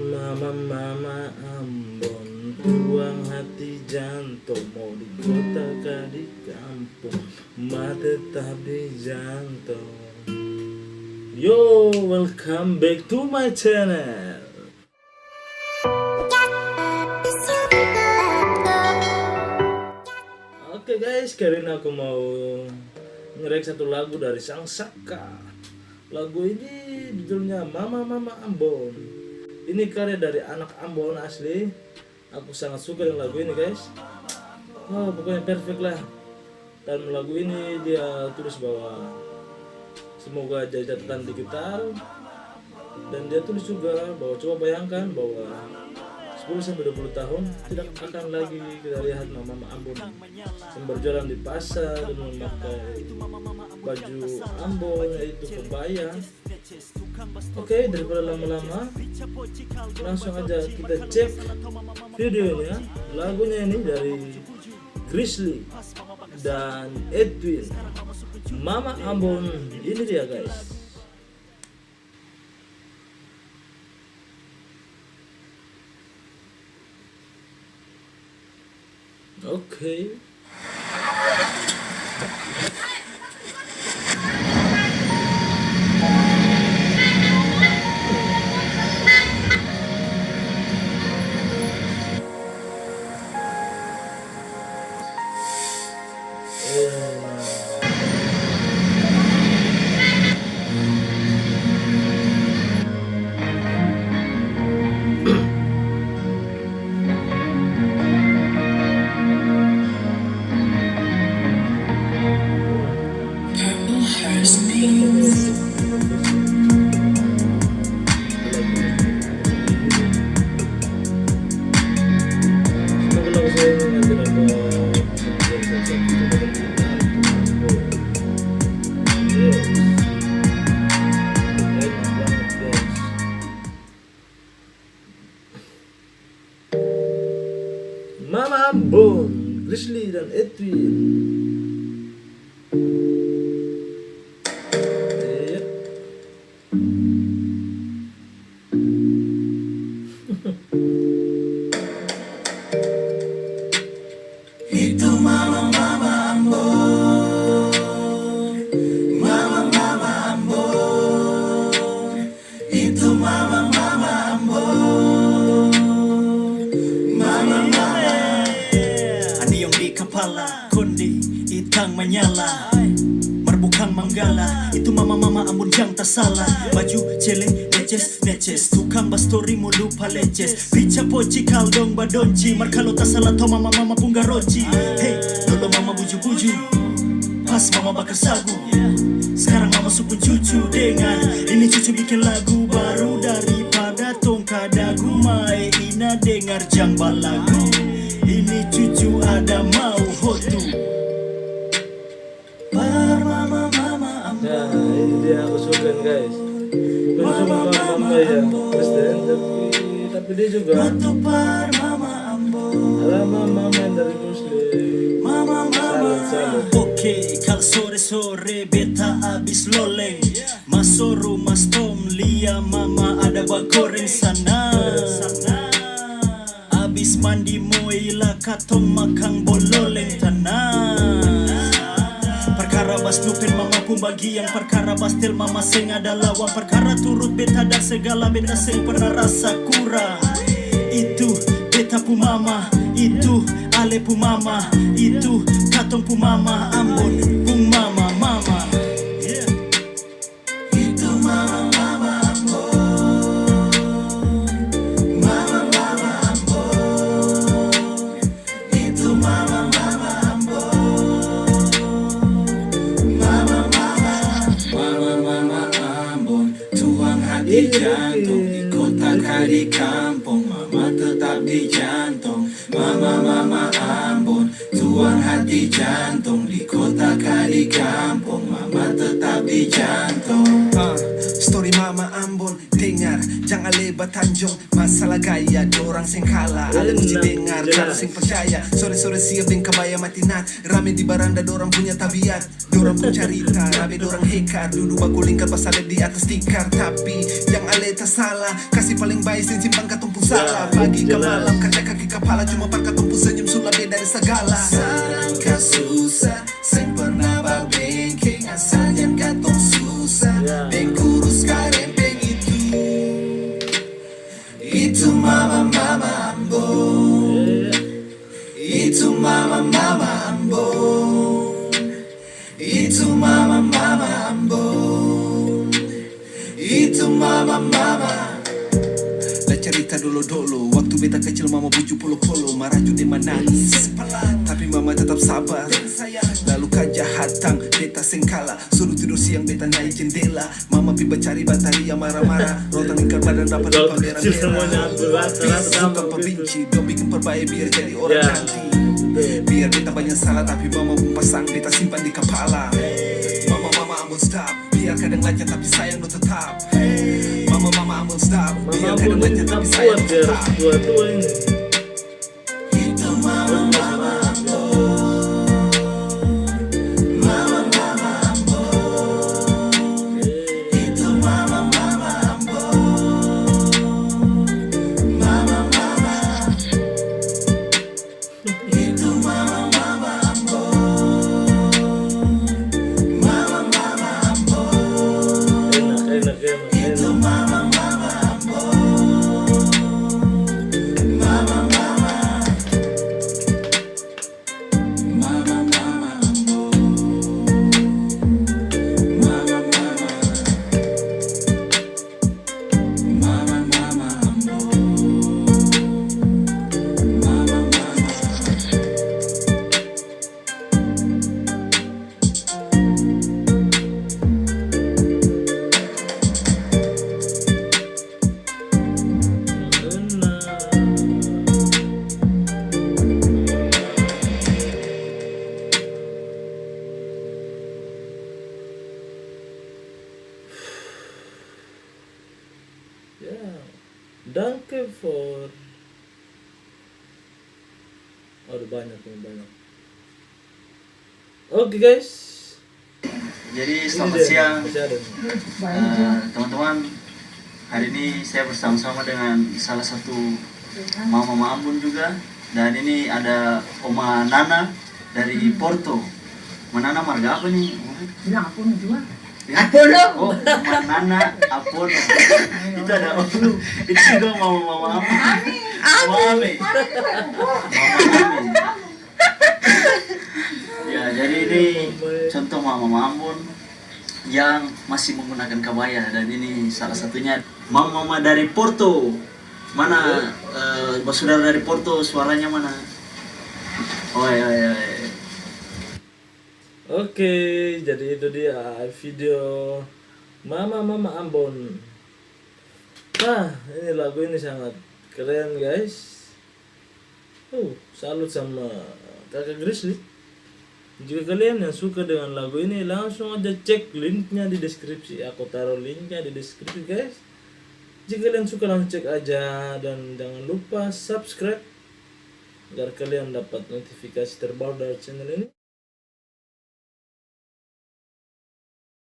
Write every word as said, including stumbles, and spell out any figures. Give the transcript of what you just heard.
Mama, mama Ambon, tuang hati jantong, mau di kota ka di kampong, ma tetap di jantong. Yo, welcome back to my channel. Oke guys, kali ini aku mau nge-react satu lagu dari Sang Saka. Lagu ini judulnya Mama Mama Ambon. Ini karya dari anak Ambon asli. Aku sangat suka dengan lagu ini, guys. Oh, pokoknya perfect lah. Dan lagu ini dia tulis bahwa semoga jadi catatan digital. Dan dia tulis juga bahwa coba bayangkan bahwa sepuluh sampai dua puluh tahun tidak akan lagi kita lihat mama-mama Ambon yang berjualan di pasar dengan memakai baju Ambon, yaitu kebaya. Oke, daripada lama-lama, langsung aja kita cek videonya. Lagunya ini dari Grizzly dan Edwin. Mama Ambon ini dia, guys. Oke. Mama Ambon, Grizzly dan Edwin. Iya. Itu mama, mama Ambon. Mama, mama Ambon. Itu mama, mama Ambon. Mama, mama. Aniong di kapala. Konde itang manyala, marbukang manggala, itu mama-mama Ambon jang tasala. Baju cele neces-neces, tukang bastori mo lupa leces. Pica poci kal dong badonci, mar kalo tasala to mama-mama pung garoci. Hei, dolo mama buju-buju, pas mama bakar sagu. Skarang mama su pung cucu dengar, ini cucu biking lagu baru daripada tong kadagu mae ina dengar jang balagu. Ini cucu ada mau hotu. Par mama, mama Ambon. Nah, ini dia aku suka nih, guys. Bukan cuma mama, mama yang Kristen, tapi, tapi dia juga. Bantu par mama Ambon. Ada mama, mama yang dari Muslim. Mama, mama. Salut, salut. Oke, kal sore-sore beta abis loleng. Maso ruma stom lia mama ada bagoreng sana. Abis mandi moi la katong makang bololeng tanang. Perkara basnupen mama pung bagian, perkara bastel mama seng ada lawan, perkara turut beta dan segala beta seng pernah rasa kurang. Itu beta pung mama, itu ale pung mama, itu katong pung mama, Ambon pung mama, mama. Itu mama, mama Ambon. Mama, mama Ambon. Itu mama, mama Ambon. Mama, mama. Mama, mama Ambon. Tuang hati jantong di kota ka di kampong. Mama tetap di jantong. Mama, mama Ambon, tuang hati jantong, di kota ka di kampong, mama tetap di jantong. Ah, story mama Ambon, dengar, Yang ale batanjong, masalah gaya, dorang seng kalah. Ale musti dengar, kalu seng percaya, sore-sore siap deng kabaya mati nat. Rame di baranda, dorang punya tabiat. Dorang pung carita, rabe dorang hekar, dudu baku lingkar, basalep di atas tikar. Tapi yang ale tasala, kasi paleng bae seng simpan katong pung salah. Pagi ka malam, kaca kaki kapala, cuma par katong pung senyum su labe dari sagala. Sarang kasusah, seng pernah babengkeng, asal jang katong susah. Deng kurus karempeng itu, itu mama, mama Ambon. Itu mama, mama Ambon. Itu mama, mama Ambon. Itu mama, mama. La carita dolo-dolo, waktu beta kacil mama buju polo-polo, maraju deng manangis. Tapi mama tetap sabar. Lalu kaja hatang, beta seng kala. Suruh tidur siang, beta nae jendela. Mama pi bacari bataria mara-mara, rotang lingkar badan dapa deng pamera-mera. Pi sukang pabinci, dong biking parbae biar jadi orang nanti. Biar beta banya salah, tapi mama pung pasang beta simpan di kapala. Mama, mama Ambon stop, biar kadang lanja tapi sayang dong tetap. Mama, mama Ambon stop, biar kadang lanja tapi sayang dong tetap. Ya, danke for, aduh, banyak nih, banyak. Oke, guys. Jadi, selamat siang, eh, teman-teman. Hari ini saya bersama-sama dengan salah satu mama, mama Ambon juga. Dan ini ada Oma Nana dari Porto. Oma Nana marga apa nih? Bilang Apolo jua. Ya? Apolo. Oh, Oma Nana Apolo. Itu ada, itu juga mama-mama apa? Ami. Ami. Mama Ami. Ya, jadi ini contoh mama-mama Ambon yang masih menggunakan kabaya, dan ini salah satunya mama-mama dari Porto. Mana, eh, basudara dari Porto, suaranya mana? Oi, oi, oi. Oke, jadi itu dia video mama-mama Ambon. Nah, ini lagu ini sangat keren, guys. Uh, salut sama Kaka Grizzly. Jika kalian yang suka dengan lagu ini, langsung aja cek linknya di deskripsi. Aku taruh linknya di deskripsi, guys. Jika kalian suka, langsung cek aja. Dan jangan lupa subscribe agar kalian dapat notifikasi terbaru dari channel ini.